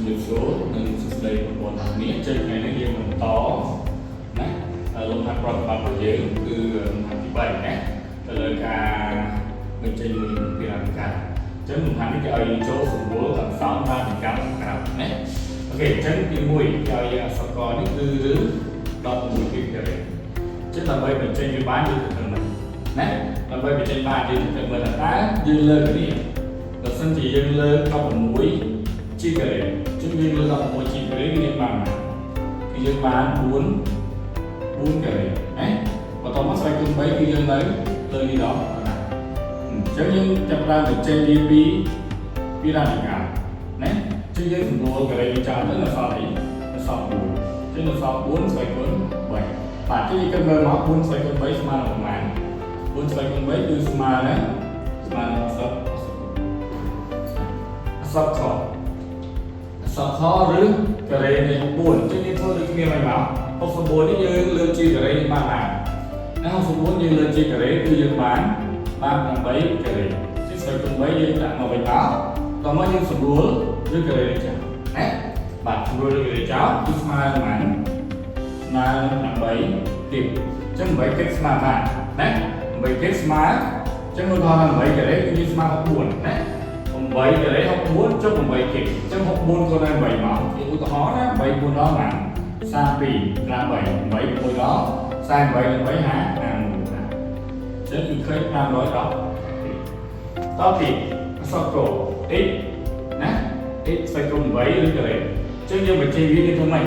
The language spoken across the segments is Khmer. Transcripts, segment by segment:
រាបសួរនិងសួស្តីបងប្អូនទាំងគ្នាជើងថ្ងៃនេះយើងបន្តណាលំហាត់ប្រតិបត្តិរបស់យើងគឺលំហាត់ទី3ណាទៅលើការបញ្ចេញមួយចំនួនពីរកម្មការអញ្ចឹងលំហាត់នេះគេឲ្យយើងចូលសម្រួលកន្សោមតាមកម្មក្រៅណាOK អញ្ចឹងទី1គេឲ្យយើងអក្សរកនេះគឺឬ16ពីការ៉េអញ្ចឹងដើម្បីបញ្ចេញវាបានយើងត្រូវធ្វើម៉េចណាដើម្បីបញ្ចេញបានយើងត្រូវមើលថាតើយើងលើកនេះបើសិនជាយើងលើក16ជាការ៉េអញ្ចឹងយើងលើក16ជាការ៉េគឺយើងបានប៉ុន្មានគឺយើងបាន4 4ការ៉េណាបន្ទាប់មកស្វ័យគុណ3គឺយើងនៅលើនេះដល់ណាអញ្ចឹងយើងចាប់ផ្ដើមបញ្ចេញវាពី radical ណាអញ្ចឹងយើងសម្រួលការ៉េវាចោលទៅនៅសល់អីនៅសល់4អញ្ចឹងនៅសល់4ស្វ័យគុណ3បាទអញ្ចឹងយើងគិតមើលមក4ស្វ័យគុណ3ស្មើនឹងប៉ុន្មាន4ស្វ័យគុណ3គឺស្មើនឹង60អក្សរខអក្សរខឬការ៉េនៃ64អញ្ចឹងយើងធ្វើដូចគ្នាមិនមក64នេះយើងលើកជាការ៉េយើងបានបានណា64យើងលើកជាការ៉េគឺយើងបានបាន8ការ៉េជាស្វ័យគុណ3យើងដាក់មកវិញមកតោះមកយើងសម្រួលឬការ៉េនេះចាណាបាទសម្រួលឬការ៉េចោលគឺស្មើនឹងប៉ុន្មានស្មើនឹង8គីបអញ្ចឹង8គីបស្មើបានណា8គីបស្មើអញ្ចឹងឧទាហរណ៍ថា8ការ៉េគឺយើងស្មើ64ណា8ការ៉េ64ចុះ8គីបអញ្ចឹង64គុណឲ្យ8មកជាឧទាហរណ៍ណា8 4ដល់ប៉ុន្មាន32 5 3 8 6ដល់48 8 5 51ណាអញ្ចឹងគឺឃើញ510តទៅអក្សរក x ណា x ស្វ័យគុណ8ឬការ៉េអញ្ចឹងយើងបញ្ចេញវាយើងធ្វើម៉េច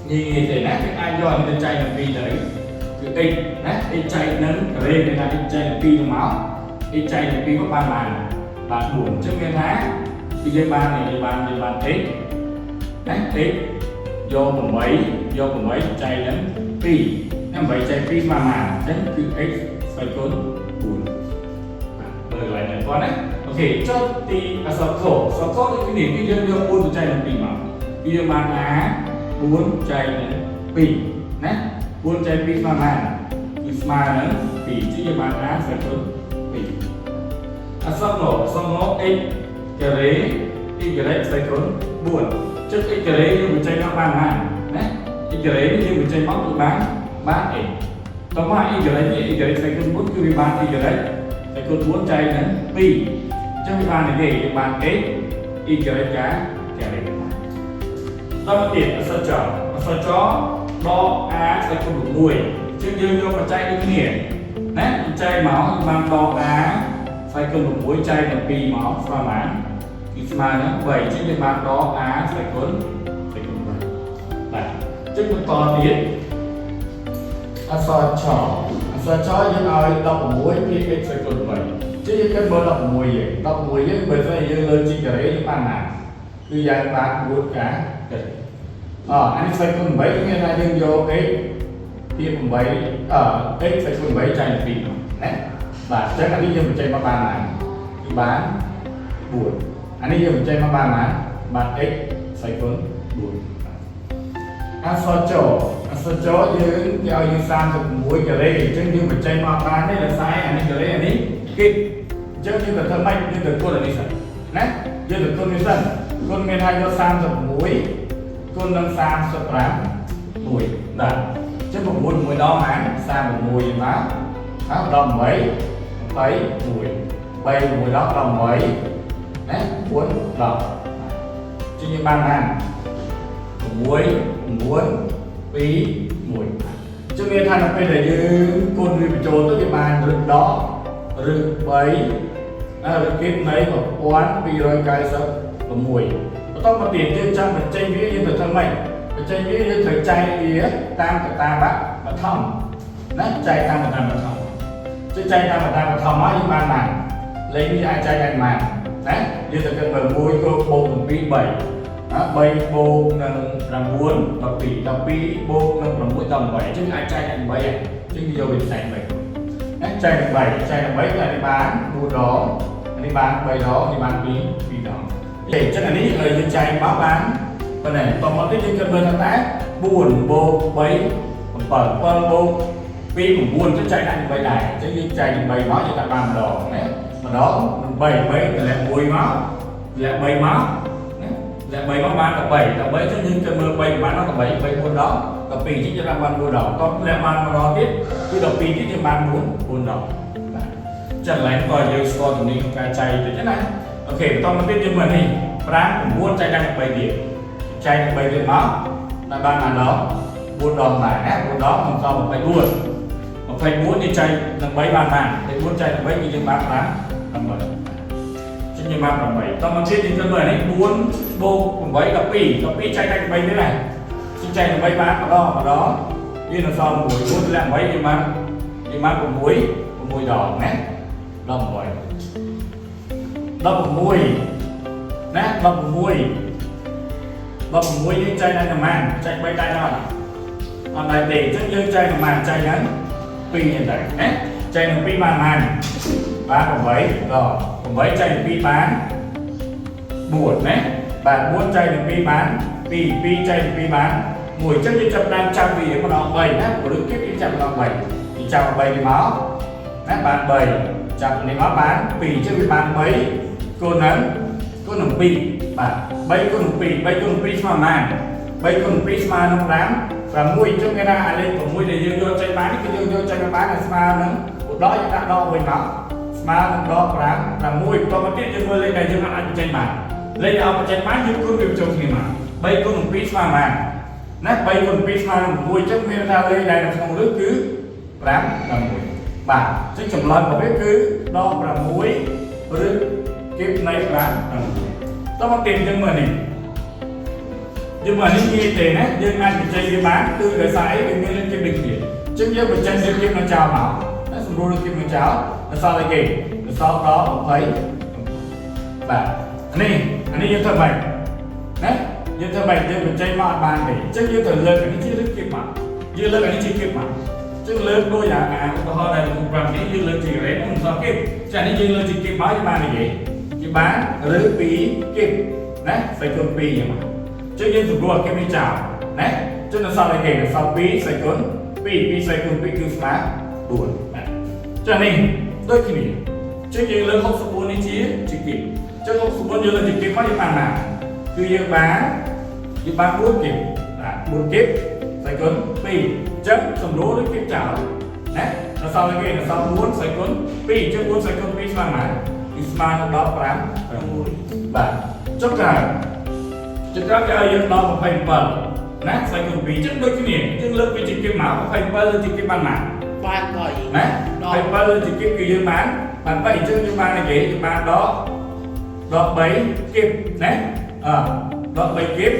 ងាយងាយទេណាយើងអាចយកអានេះទៅចែកនឹង2ទៅគឺ x ណា x ចែកនឹងការ៉េមានថា x ចែកនឹង2ទៅមក x ចែកនឹង2មកបានបានបាន4អញ្ចឹងមានថាគឺយើងបាននេះយើងបាន x ណា x យក8យក8ចែកនឹង2ណា8ចែក2ស្មើប៉ុន្មានអញ្ចឹងគឺ x ស្វ័យគុណ4បាទមើលកន្លែងនេះគាត់ណាOK ចុះទីអក្សរខអក្សរខដូចគ្នាគឺយើងយក4ទៅចែកនឹង2មកគឺយើងបាន a 4ចែកនឹង2ណា4ចែក2ស្មើប៉ុន្មានគឺស្មើនឹង2ជាយើងបាន a ស្វ័យគុណ2អក្សរងអក្សរង x ការ៉េ y ស្វ័យគុណ4ចុះ x ការ៉េយើងបញ្ចេញមកបានប៉ុន្មានណា x ការ៉េនេះយើងបញ្ចេញមកគឺបានបាន x តោះមក y នេះ y ស្វ័យគុណ4គឺវាបាន y ស្វ័យគុណ4ចែកនឹង2អញ្ចឹងវាបាននេះទេយើងបាន x y ការការ៉េតមកទៀតអក្សរចអក្សរចដក a ស្វ័យគុណ6អញ្ចឹងយើងយកមកចែកដូចគ្នាណាចែកមកយើងបានដក a ស្វ័យគុណ6ចែកនឹង2មកស្មើប៉ុន្មានគឺស្មើនឹង3អញ្ចឹងយើងបានដក a ស្វ័យគុណ3បាទអញ្ចឹងបន្តទៀតអក្សរឆអក្សរឆយើងឲ្យ16ភាគ x ស្វ័យគុណ8អញ្ចឹងយើងគិតមើល16យើង16យើងបើស្អីយើងលើជីការ៉េយើងបានណាគឺយ៉ាងបាន4ការការ៉េអអានេះស្វ័យគុណ8មានថាយើងយក x ភាគ8អឺ x ស្វ័យគុណ8ចែកនឹង2ណាបាទអញ្ចឹងអានេះយើងបញ្ចេញមកបានណាគឺបាន4អានេះយើងបញ្ចេញមកបានណាបាន x ស្វ័យគុណ4អក្សរចអក្សរចយើងគេឲ្យយើង36ការ៉េអញ្ចឹងយើងបញ្ចេញមកបានទេដោយសារអានេះការ៉េអានេះគីបអញ្ចឹងយើងទៅធ្វើម៉េចយើងទៅគុណអានេះសិនណាយើងទៅគុណនេះសិនគុណមានថាយក36គុណនឹង35 1បាទអញ្ចឹង6 6ដងបាន36មកហើយ18 21 3 6ដង18ណា4 10ជាងយើងបានបាន6 9 2 1ជំនឿថានៅពេលដែលយើងគុណវាបញ្ចូលទៅវាបានឬដកឬ3ឬគីបនៃ1296បន្តមកទៀតយើងចង់បញ្ចេញវាយើងត្រូវធ្វើម៉េចបញ្ចេញវាយើងត្រូវចែកវាតាមកតាបឋមណាចែកតាមកតាបឋមជិះចែកតាមកតាបឋមមកយើងបានបានលេខនេះអាចចែកបានបានណាយើងត្រូវគិតមើល1គោបូកនឹង2 3ណា3បូកនឹង9 12 12បូកនឹង6 18អញ្ចឹងអាចចែកបាន8អញ្ចឹងយកវាចែក3ណាចែកនឹង3ចែកនឹង3គឺអានេះបាន4ដងអានេះបាន3ដងនេះបាន2 2ដងអញ្ចឹងអានេះយើងចែកមកបានប៉ុណ្ណេះតមកទៀតយើងគិតមើលថាតើ4បូក3 7 7បូក2 9ចឹងចែកដាក់នឹង3ដែរអញ្ចឹងយើងចែកនឹង3មកយើងដាក់បានម្ដងណាម្ដង3 3តម្លាក់1មកតម្លាក់3មកណា លាក់3មកបាន13 13ចឹងយើងទៅមើល3ប្រហែលដល់13 3 4ដង12ចឹងយើងបាន4ដងតោះធ្លាក់បានម្ដងទៀតគឺ12ទៀតយើងបាន4 4ដងបាទចឹងឡើងក៏យើងស្គាល់ជំនាញក្នុងការចែកតិចណាOK បន្តមកទៀតយើងមើលនេះ5 9ចែកដល់3ទៀតចែក3ទៀតមកដល់បានប៉ុន្មានដង4ដងដែរណា4ដងមិនសល់24 24នេះចែកនឹង3បានបាន24ចែកនឹង3គឺយើងបាន5 8ចឹងយើងបាន8តមកទៀតយើងទៅមើលនេះ4បូក8 12 12ចែកតែ3ទៀតណាចឹងចែកនឹង3បានម្ដងម្ដងវានៅសល់1 4ធ្លាក់8យើងបាន6 6ដងណា18 16ណា16 16យើងចែកដល់ប្រហែលចែក3ដែរអត់អត់ដែរទេអញ្ចឹងយើងចែកប្រហែលចែកហ្នឹង2ហ្នឹងដែរណាចែកនឹង2បានប៉ុន្មានបាន8ដល់8ចែកនឹង2បាន4ណាបាទ4ចែកនឹង2បាន2 2ចែកនឹង2បាន1អញ្ចឹងយើងចាប់ដើមចាប់វាម្ដង3ណាព្រោះគេគេចាប់ម្ដង3យើងចាប់3នេះមកណាបាន3ចាប់នេះមកបាន2អញ្ចឹងវាបាន3គុណនឹងគុណនឹង2បាទ3គុណនឹង2 3គុណនឹង2ស្មើប៉ុន្មាន3គុណនឹង2ស្មើនឹង5 6អញ្ចឹងគេថាអាលេខ6ដែលយើងយកចេញបាននេះគឺយើងយកចេញមកបានស្មើនឹងឧដកយើងដាក់ដកវិញមកស្មើនឹងដក5 6បន្តមកទៀតយើងមើលលេខដែលយើងអាចបញ្ចេញបានលេខដែលអត់បញ្ចេញបានយើងគុណវាបញ្ចូលគ្នាមក3គុណនឹង2ស្មើប៉ុន្មានណា3គុណ2ស្មើនឹង6អញ្ចឹងមានថាលេខដែលនៅក្នុងរឿងគឺ5 6បាទអញ្ចឹងចម្លើយរបស់វាគឺដក6ឬគៀបនៃ5 6តោះមកទៀតយើងមើលនេះ យើងមកនេះងាយទេណាយើងអាចបញ្ចេញវាបានគឺដោយសារអីវាមានលេខគៀបដូចគ្នាអញ្ចឹងយើងបញ្ចេញលេខគៀបនៅចោលមកណាសម្រួលលេខគៀបនៅចោលដល់សល់អីគេដល់សល់ដល់20បាទនេះអានេះយើងធ្វើម៉េចណាយើងធ្វើម៉េចយើងបញ្ចេញមកអត់បានទេអញ្ចឹងយើងត្រូវលើកអានេះជាលេខគៀបមកយើងលើកអានេះជាគៀបមកអញ្ចឹងលើកដូចអាអាឧទាហរណ៍ដែលលោកប្រាប់នេះយើងលើកជារ៉េមិនសល់គៀបចានេះយើងលើកជាគៀបមកយើងបានអីគេគេបានឬ2គៀបណាស្អីគុណ2អញ្ចឹងមក ចឹងយើងសម្រួលគេនេះចោលណាចឹងនៅសល់អីគេនៅសល់2សេគុណ2 2សេគុណ2គឺស្មើ4បាទចឹងនេះដូចគ្នាចឹងយើងលើក64នេះជាជាគីបចឹង64យើងលើកជាគីបមកយើងបានណាគឺយើងបាន4គីបបាទ4គីបសេគុណ2ចឹងសម្រួលលើគីបចោលណានៅសល់អីគេនៅសល់4សេគុណ2ចឹង4សេគុណ2ស្មើប៉ុន្មានគឺស្មើនឹង15 6បាទចុះក្រោយ ចង្ក្រាមគេឲ្យយើងដល់27ណាស្អីគុណ2ចឹងដូចគ្នាយើងលើកវាជាគៀបមក27លើកជាគៀបបានណា បាន3 ណា27លើកជាគៀបគឺយើងបានបាន3អញ្ចឹងយើងបានអីគេយើងបានដកដក3គៀបណាអឺដក3គៀប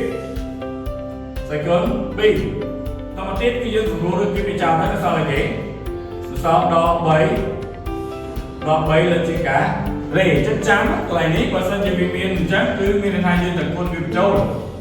ស្អីគុណ2តមកទៀតគឺយើងសម្រួលរឿងគៀបនេះចោលហើយសល់អីគេសល់ដក3ដក3លើកជាការរេអញ្ចឹងចាំកន្លែងនេះបើសិនជាវាមានអញ្ចឹងគឺមានន័យថាយើងត្រូវគុណវាបញ្ចូល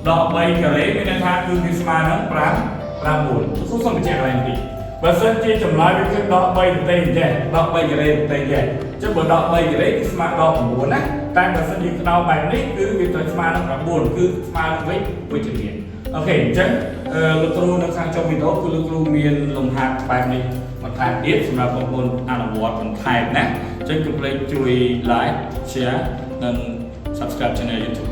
ដក3ការ៉េមានន័យថាគឺវាស្មើនឹង5 9សូមសូមបញ្ជាក់កន្លែងនេះបើសិនជាចម្លើយវាគឺដក3ប្រទេសអញ្ចឹងដក3ការ៉េប្រទេសអញ្ចឹងអញ្ចឹងបើដក3ការ៉េគឺស្មើដក9ណាតែបើសិនជាក្តោបបែបនេះគឺវាត្រូវស្មើនឹង9គឺស្មើនឹងវិញវិជ្ជមាន OK អញ្ចឹងអឺលោកគ្រូនៅខាងចុងវីដេអូគឺលោកគ្រូមានលំហាត់បែបនេះបន្ថែមទៀតសម្រាប់បងប្អូនអនុវត្តបន្ថែមណាអញ្ចឹងកុំភ្លេចជួយ like share និង subscribe channel YouTube